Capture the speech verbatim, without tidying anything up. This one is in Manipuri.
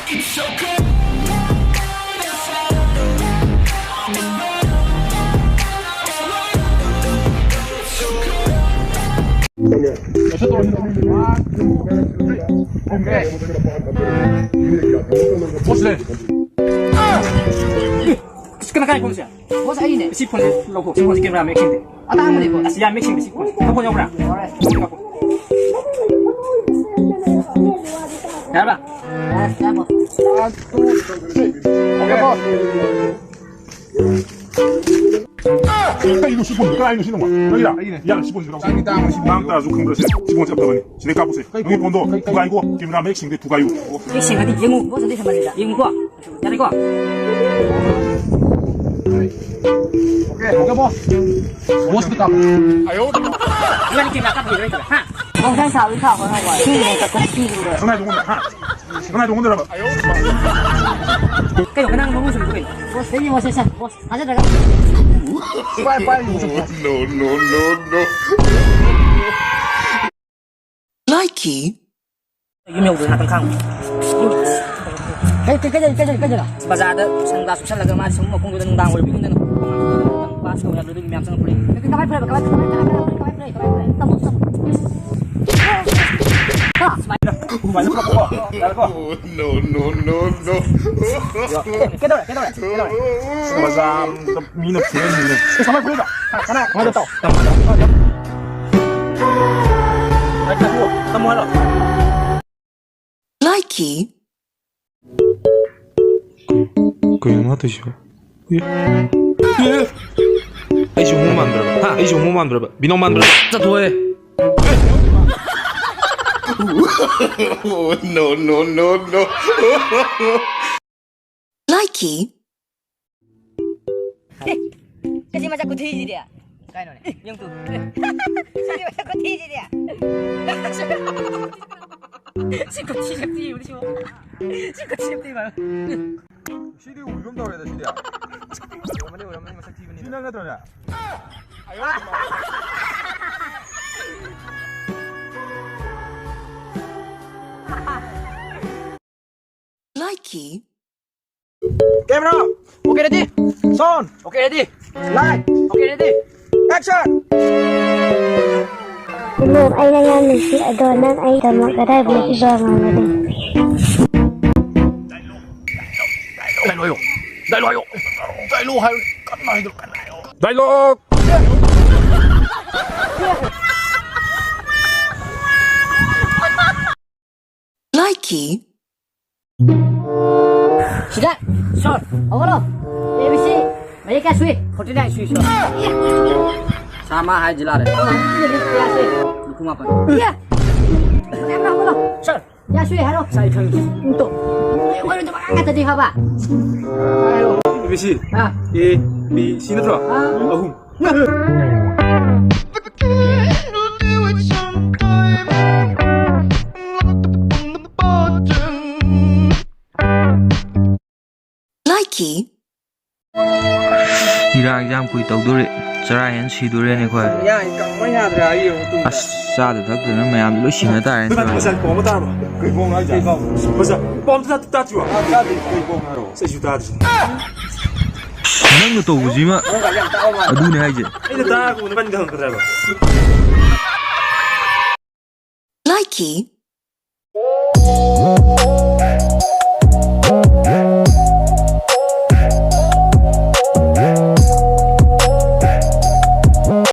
Boss ꯂꯩ꯫ ꯑꯁ, ꯀꯅꯥ ꯀꯥꯏ ꯐꯣꯟꯁꯦ? Boss ꯑꯩꯅꯦ꯫ ꯁꯤ ꯐꯣꯟꯁꯦ ꯂꯧꯊꯣꯛ꯫ ꯁꯤ ꯐꯣꯟꯁꯦ ꯀꯦꯃꯦꯔꯥ ꯃꯌꯦꯛ ꯁꯦꯡꯗꯦ꯫ ꯑꯇꯥꯡꯕꯅꯦꯀꯣ꯫ ꯑꯁ, ꯌꯥꯝ ꯃꯌꯦꯛ ꯁꯦꯡꯗꯦ ꯁꯤ ꯐꯣꯟꯁꯦ꯫ ꯅꯪ ꯐꯣꯟ ꯌꯥꯎꯕ꯭ꯔꯥ? ꯌꯥꯎꯔꯦ꯫ ꯌꯥꯔꯕ? ꯌꯥꯔꯦ, ꯌꯥꯔꯦ, boss꯫ Okay, boss꯫ ꯀꯩꯅꯣ ꯁꯤ ꯐꯣꯟꯁꯦ? ꯀꯥꯏꯅꯣ ꯁꯤ ꯅꯪ? ꯅꯪꯒꯤꯔꯥ? ꯑꯩꯒꯤꯅꯦ꯫ ꯌꯥꯔꯦ, ꯁꯤ ꯐꯣꯟꯁꯦ ꯂꯧꯊꯣꯛ꯫ ꯆꯥꯛꯇꯤ ꯇꯥꯡꯕ ꯁꯤ ꯐꯣꯟꯁꯦ꯫ ꯇꯥꯡ ꯇꯥꯔꯁꯨ ꯈꯪꯗ꯭ꯔꯁꯦ꯫ ꯁꯤ ꯐꯣꯟꯁꯦ ꯐꯕꯅꯤ꯫ ꯁꯤꯗꯩ ꯀꯥꯞꯄꯨꯁꯦ꯫ ꯀꯩ ꯅꯪꯒꯤ ꯐꯣꯟ? ꯐꯣꯟꯗꯣ ꯀꯩ, ꯀꯩ? ꯊꯨꯒꯥꯏꯀꯣ꯫ ꯀꯦꯃꯦꯔꯥ ꯃꯌꯦꯛ ꯁꯦꯡꯗꯦ, ꯊꯨꯒꯥꯏꯌꯨ꯫ ꯃꯌꯦꯛ ꯁꯦꯡꯉꯗꯤ ꯌꯦꯡꯉꯨ꯫ Boss ꯑꯗꯨꯗꯤ ꯁꯝꯍꯜꯂꯤꯗ꯫ ꯌꯦꯡꯉꯨꯀꯣ꯫ ꯌꯥꯔꯦꯀꯣ? Okay, okay, boss꯫ Boss ꯇ ꯀꯥꯞꯄꯨ꯫ ꯏꯕꯥꯅꯤ ꯀꯦꯃꯦꯔꯥ ꯀꯥꯞꯄꯤꯔꯣꯏ ꯍꯥꯏꯁꯤꯔꯥ? ꯍꯥ? ꯅꯪ ꯁꯥꯕꯗꯤ ꯁꯥꯕ ꯍꯣꯏ ꯍꯣꯏ꯫ ꯁꯤ ꯅꯪ ꯆꯠꯄ ꯁꯤꯔꯨꯔꯣꯏ꯫ ꯅꯪ ꯍꯥꯏꯗꯣ ꯉꯝꯗ꯭ꯔꯥ? ꯍꯥ? ꯅꯪ ꯍꯥꯏꯗꯣ ꯉꯝꯗ꯭ꯔꯕ? ꯀꯩꯅꯣ, ꯅꯪ ꯃꯃꯤꯡ ꯁꯨꯝ ꯀꯩꯅꯣ? Boss, ꯁꯦ, ꯌꯦꯡꯉꯣ, ꯁꯦ, ꯁꯦ, boss꯫ ꯊꯥꯖꯗ꯭ꯔꯒ꯫ ꯄꯥꯏ, ꯄꯥꯏ, ꯌꯦꯡꯉꯣ, ꯁꯦ꯫ No, no, no, no. ꯂꯥꯏꯀꯤ꯫ ꯌꯨꯝ ꯌꯧꯗ꯭ꯔꯤ, ꯉꯥꯛꯇꯪ ꯈꯥꯡꯉꯨ꯫ ꯀꯩ, ꯀꯩ, ꯀꯩꯗꯧꯔꯤ, ꯀꯩꯗꯧꯔꯤ, ꯀꯩꯗꯧꯔꯤ? ꯕꯖꯥꯔꯗ ꯁꯟ ꯒ꯭ꯂꯥꯁ ꯎꯞꯁꯜꯂꯒ ꯃꯥꯗꯤ ꯁꯃꯨ ꯃꯈꯣꯡꯗꯨꯗ ꯅꯨꯡꯗꯥꯡ ꯑꯣꯏꯔꯕ ꯌꯨꯝꯗꯅ ꯄꯥꯁ ꯇꯧꯋꯦ ꯍꯥꯏꯕꯗꯨꯒꯤ ꯃꯌꯥꯝ ꯆꯪꯉꯛꯄꯅꯦ꯫ ꯀꯃꯥꯏ ꯐꯔꯦꯕ? ꯀꯃꯥꯏ, ꯀꯃꯥꯏ, ꯀꯃꯥꯏ, ꯀꯃꯥꯏ, ꯀꯃꯥꯏ ꯐꯔꯦ? ꯇꯝꯃꯣ, ꯇꯝꯃꯣ꯫ ꯍꯥ? ꯁꯨꯃꯥꯏꯅ, ꯁꯨꯃꯥꯏꯅ ꯐꯝꯃꯣꯀꯣ꯫ ꯌꯥꯔꯦꯀꯣ? No, no, no, no. ꯀꯩꯗꯧꯔꯦ, ꯀꯩꯗꯧꯔꯦ, ꯀꯩꯗꯧꯔꯦ? ꯕꯖꯥꯔꯗ ꯃꯤꯅ ꯐꯨꯔꯝꯃꯤꯅꯦ꯫ ꯀꯃꯥꯏ ꯐꯨꯔꯤꯕ? ꯀꯅꯥ, ꯀꯃꯥꯏ ꯇꯧ? ꯇꯝꯃꯣ, ꯇꯝꯃꯣ, ꯇꯝꯃꯣ꯫ ꯇꯝꯃꯣ ꯍꯥꯏꯔꯣ? ꯂꯥꯏꯀꯤ꯫ ꯀꯩꯅꯣ ꯃꯥ ꯇꯧꯏꯁꯤꯕꯣ? ꯑꯦ? ꯑꯦ? ꯑꯩꯁꯨ ꯍꯣꯃꯣ ꯃꯥꯟꯕ꯭ꯔꯕ? ꯍꯥ? ꯑꯩꯁꯨ ꯍꯣꯃꯣ ꯃꯥꯟꯕ꯭ꯔꯕ? ꯕꯤꯅꯣ ꯃꯥꯟꯕ꯭ꯔꯕ? ꯆꯠꯊꯣꯛꯑꯦ! No, no, no, no. ꯂꯥꯏꯀꯤ꯫ ꯀꯁꯤ ꯃꯁꯛ ꯈꯨꯊꯤꯁꯤꯗꯤ꯫ ꯀꯥꯏꯅꯣꯅꯦ? ꯌꯦꯡ ꯇꯨ꯫ ꯁꯤꯗꯤ ꯃꯁꯛ ꯈꯨꯊꯤꯁꯤꯗꯤ꯫ ꯁꯤ ꯈꯨꯊꯤ ꯁꯛꯊꯤꯕꯅꯤ ꯁꯤꯕꯣ꯫ ꯁꯤ ꯈꯨꯊꯤ ꯁꯛꯊꯤꯕ꯫ ꯁꯤꯗꯤ ꯎꯕꯤꯒꯨꯝ ꯇꯧꯔꯦꯗ ꯁꯤꯗꯤ꯫ ꯑꯣꯏꯔꯝꯃꯅꯤ, ꯑꯣꯏꯔꯝꯃꯅꯤ, ꯃꯁꯛ ꯊꯤꯕꯅꯤ꯫ ꯁꯤ ꯅꯪ ꯅꯠꯇ꯭ꯔꯣꯅꯦ? Likey. Camera. Okay, ready. Sound. Okay, ready. Light. Okay, ready. Action. ꯈꯨꯅꯣꯛ ꯑꯩꯅ ꯌꯥꯝ ꯅꯨꯡꯁꯤ ꯑꯗꯣ ꯅꯪ ꯑꯩꯒꯤꯗꯃꯛ ꯀꯗꯥꯏꯐꯥꯎ ꯐꯤꯕ ꯉꯝꯒꯅꯤ? Dialogue ꯍꯥꯏꯌꯣ꯫ Dialogue ꯍꯥꯏꯌꯣ꯫ ꯀꯟꯅ ꯍꯥꯏꯗꯣ꯫ Dialogue. Likey. ꯁꯤꯗ ꯁꯣꯔ ꯍꯧꯒꯠꯂꯣ꯫ ꯑꯦ ꯕꯤ ꯁꯤ ꯃꯌꯦꯛ ꯀꯌꯥ ꯁꯨꯏ? Forty nine ꯁꯨꯏ ꯁꯣꯔ꯫ ꯆꯥꯝꯃ ꯍꯥꯏꯁꯤ ꯂꯥꯜꯂꯦ꯫ ꯀꯌꯥ ꯁꯨꯏ? ꯅꯤꯐꯨ ꯃꯥꯄꯟ꯫ ꯏꯌꯥ! ꯃꯌꯥꯝ ꯍꯧꯒꯠꯂꯣ꯫ ꯁꯣꯔ ꯀꯌꯥ ꯁꯨꯏ ꯍꯥꯏꯔꯣ꯫ ꯁꯥꯏ ꯈꯪꯉꯤ꯫ ꯇꯣ꯫ ꯑꯣꯏꯔꯣꯏꯗꯕ ꯉꯥꯛ ꯉꯥꯛꯇꯗꯤ ꯍꯥꯏꯕ꯫ ꯍꯥꯏꯔꯣ꯫ A B C. Ah. A B C ꯅꯠꯇ꯭ꯔꯣ? ꯑꯥ꯫ ꯑꯍꯨꯝ꯫ Likey. ꯏꯔꯥꯡ ꯌꯥꯝ ꯀꯨꯏ ꯇꯧꯗꯣꯔꯤ꯫ ꯆꯔꯥ ꯍꯦꯟ ꯁꯤꯗꯣꯔꯦꯅꯦ ꯑꯩꯈꯣꯏ꯫ ꯌꯥꯏ, ꯀꯪꯕ ꯌꯥꯗ꯭ꯔꯦ, ꯑꯩ ꯌꯦꯡꯉꯨ ꯇꯨ꯫ ꯑꯁ, ꯆꯥꯗ ꯊꯛꯇꯅ ꯃꯌꯥꯝ ꯂꯣꯏ ꯁꯤꯅ ꯇꯥꯔꯦꯅꯦ ꯇꯧꯔꯤꯁꯦ꯫ ꯃꯆꯥ ꯄꯣꯝꯕ ꯇꯥꯔꯕ? ꯀꯩ ꯄꯣꯝ ꯍꯥꯏꯁꯦ? ꯀꯩ ꯄꯣꯝ? ꯃꯆꯥ ꯄꯣꯝ ꯇꯥ-, ꯇꯥꯗ꯭ꯔꯤꯕ? ꯇꯥꯗ꯭ꯔꯤ, ꯀꯩ ꯄꯣꯝ ꯍꯥꯏꯔꯣ? ꯑꯁ, ꯑꯩꯁꯨ ꯇꯥꯗ꯭ꯔꯤ꯫ ꯅꯪꯅ ꯇꯧꯕꯁꯤꯃ ꯅꯪ ꯌꯥꯝ ꯇꯥꯕ ꯃꯥꯜꯂꯦ꯫ ꯑꯗꯨꯅꯦ ꯍꯥꯏꯁꯦ꯫ ꯑꯩꯅ ꯇꯥꯔꯒ ꯅꯕꯥꯅꯤ ꯈꯪꯉꯛꯀꯗ꯭ꯔꯥ ꯍꯥꯏꯕ? Likey.